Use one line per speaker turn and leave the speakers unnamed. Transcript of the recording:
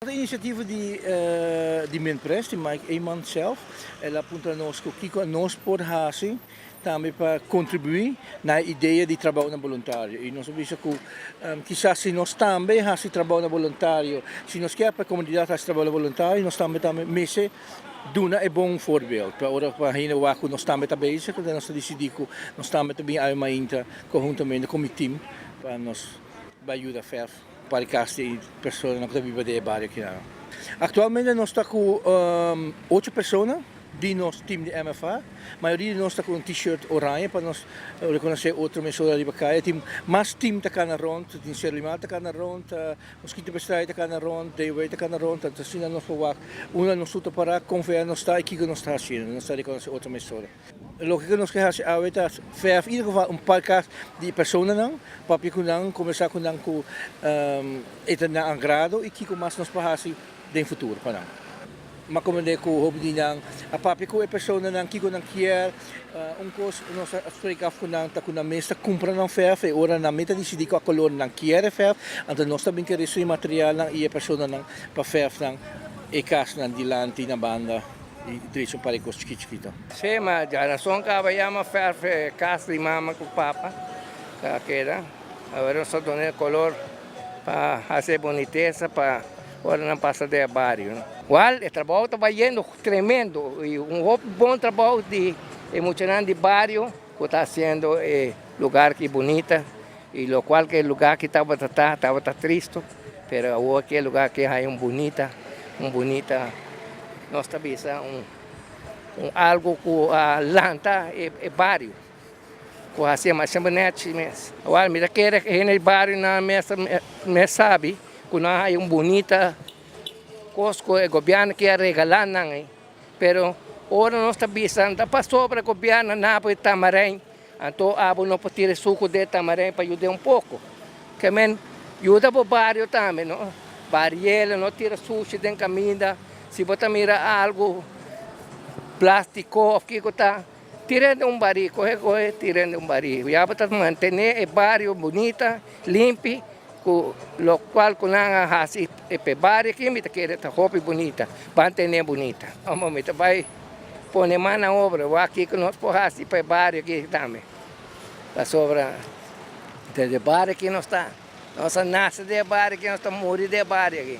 Ta iniciativa di di Minpres, di Mike Eman zelf. El a puntra nos cu kico nos por haci tambe pa contribui na e idea di trabounan boluntario. Y nos a bisa cu kisas si nos tambe haci trabounan boluntario, si nos kier pa e comunidad haci trabounan boluntario, nos tambe tambe mester duna e bon voorbeeld. Pa ora pa hende wak cu nos tambe ta bezig, nos ta dicidi cu nos tambe ta bin awe mainta conhuntamente cu mi team pa nos bay yuda verf. Pa e kas di personanan ku ta biba den e bario akinan. Aktualmente nos ta ku ocho persona di nos tim di MFA. Mayoria di nos ta ku un t-shirt oranje pa nos rekonosé otro mesora riba kaya. Tin mas tim ta kana rònt, tin Serlimar ta kana rònt, Mosquito Bestrider ta kana rònt, DOW ta kana rònt. Anto asina nos por wak unda nos tur ta pará, kon ver nos ta i kiko nos ta hasiendo. Nos ta rekonosé otro mesora. Loke ku nos ke hasi awe ta verf in ieder geval un par kas di e personanan, papia ku nan, kombersá ku nan ku e ta nan agrado i kiko mas nos por hasi den futuro pa nan. M'a komprendé ku hopi di nan a papia ku e personanan kiko nan kier. Un kos nos a spreek af ku nan ta ku nan mes ta kumpra nan verf e ora nan mes ta disidí kua kolor nan kier e verf, anto nos ta bin ke resto di materialnan i e personanan pa verf nan e kasnan dilanti na banda. I drecha un par di kos chikit chikito.
Sí, ma djarason kaba yama fèrf e kas di mama ku papa ta keda. Awor nos ta duna e kolor pa hasi e bonitesa pa ora nan pasa den e bario. Wal, e trabou ta bayendo tremendo i un hopi bon trabou di e muchanan di bario ku ta hasiendo e lugar aki bunita i lokual ku e lugar aki tabata ta tabata tristo. Pero awor ki e lugar aki hay un bunita, un bunita, nos ta bisa un un algo cu a lanta e e bario, cu haci masha nechi mes. Awor mi ta kere hende di bario nan mes mes sabi cu nan hay un bunita cos cu e gobierno kier regala nan ey, pero ora nos ta bisa ta pasobra gobierno nan a Tamarijn. Anto abo no por tira e suku den e tamarijn pa yud'é un poko. Ke men yuda bo bario tambe, no? Bariela, no tira sushi den kaminda. Si bo ta mira algu plastiko òf kiko ta, tir'é den un barí, kohe kohe tir'é den un barí. Ya bo ta mantené e bario bunita, limpi, ku lokual ku nan a hasi pa e bario aki mi ta kere ta hopi bunita, mantené bunita. Amo mi ta bai. Pone man na obra, wak kiko nos por hasi pa e bario aki tambe. Pasobra den e bario aki nos ta, nos a nase den e bario aki, nos ta muri den e bario aki.